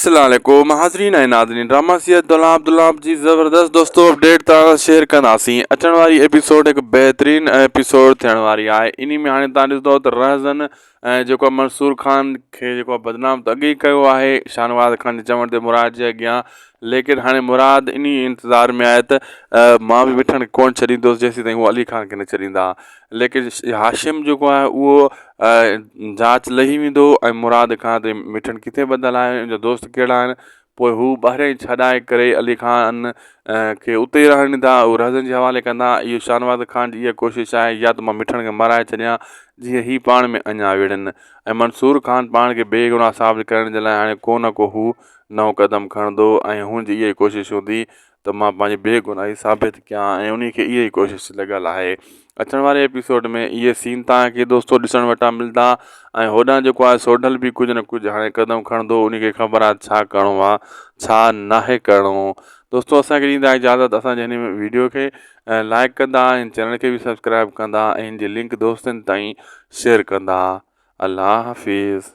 السلام عليڪم حاضرين ۽ ناظرين ڊراما سيد دولاب دولاب جي زبردست دوستو اپڊيٽ تان شيئر ڪنداسين اچڻ واري ايپيسوڊ هڪ بهترين ايپيسوڊ ٿيڻ واري آهي انهي ۾ هاڻي تان ڏسندو ته رهزن ۽ جيڪو منصور خان کي جيڪو بدنام ته اڳي ئي ڪيو آهي شاهنواز خان جي چوڻ تي مراد جي اڳيان ليڪن هاڻي مراد انهي انتظار ۾ آهي ته مان به مٺڻ کي ڪونه ڇڏيندس جيسين تائين هو علي خان کي نه ڇڏيندا ليڪن هاشم جيڪو آهي اهو جاچ لهي ويندو ۽ مراد کان ته مٺڻ ڪٿي ٻڌل آهي ان جا دوست ڪهڙا آهن پوء هو ٻاهريان ئي ڇڏائي ڪري علي خان کي اتي ئي رهڻ ڏيندا اهو رهزن جي حوالي ڪندا اهو شاهنواز خان جي اها ڪوشش آهي يا ته مان مٺڻ کي مارائي ڇڏيان جيئن هي پاڻ ۾ اڃا وڙهن ۽ منصور خان پاڻ کي بيگناهه ثابت ڪرڻ جي لاء هاڻي ڪو نه ڪو هو نئون قدم کڻندو ۽ هن جي اها ئي ڪوشش هوندي ته مان پنهنجي بي گناهي ثابت ڪيان ۽ انهي کي اها ئي ڪوشش لڳل آهي اچڻ واري ايپيسوڊ ۾ اهي سين توهان کي دوستو ڏسڻ وٽان ملدا ۽ هوڏانهن جيڪو آهي سوڍل به ڪجهه نه ڪجهه هاڻي قدم کڻندو انهي کي خبر آهي ڇا ڪرڻو آهي ڇا ناهي ڪرڻو دوستو اسان کي ڏيندا اجازت اسان جي هن ويڊيو کي لائڪ ڪندا ۽ چينل کي به سبسڪرائب ڪندا ۽ ان جي لنڪ دوستن تائين شيئر ڪندا الله حافظ.